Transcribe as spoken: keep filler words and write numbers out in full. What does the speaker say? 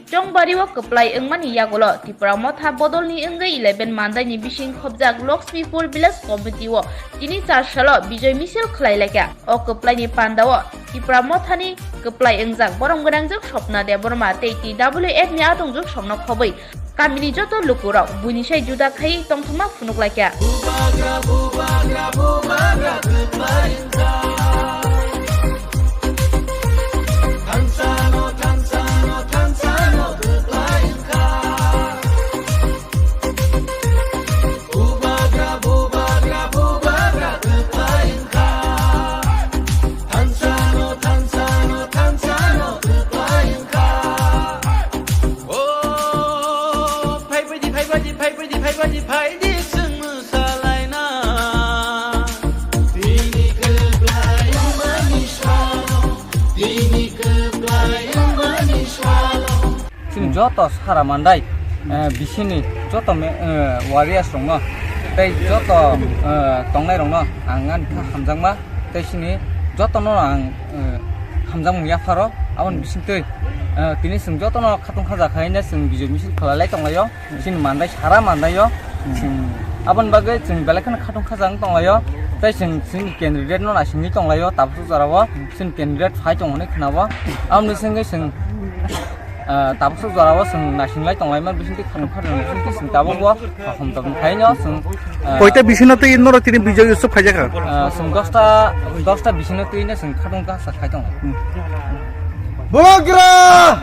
Chongbari o kwplai wngmani yagulo Tipra Motha bodolni wngwi eleven mandaini bising khobjak Lakshmipur Village Committee o tini char salo Bijoy Misil khwlai laikha. O kwplaini pandao Tipra Mothani kwplai wngjak borom gwnangjak Swapna Debbarma tei T W F ni atongjuk songno khobwi kamini joto lukurok buini sai juda khai tongthokma phunuk laikha. O, phai baidi, phai baidi, phai baidi, phai baidi, phai di chwng mwsalaina. Tini kwplai wngmani salo, tini kwplai wngmani salo. Chini joto sara mandai, eh, bisini joto me-, eh, warriors rokno tei joto, eh, tongnai rokno ang ani kha hamjakma tei chini jotono ang, eh, hamjakmung yapharo aboni bisingtwi, eh, tini chwng jotono khatung khaja khaina chwng Bijoy Misil khwlai lai tonglaio. Chini mandai sara mandaio. Chwng aboni bagwi chwng belai kheno khatung khajang tonglaio. Tei chwng chini candidate no naisingwi tonglaio tabuk jorao. Chini candidate phai tongo hinwi khnabo. Aboni sengwi chwng, ah, tabuk jorao chwng naising lai tonglaima bisingtwi khatung khajang bisingtwi chwng tabukbo kaham tabuk khaino chwng, ah, Koita bisino twi norok tini Bijoy Utsav phaijakha? Ah, chwng dosta, dosta bisino twino chwng khatung kasa khai tongo. Bubagra!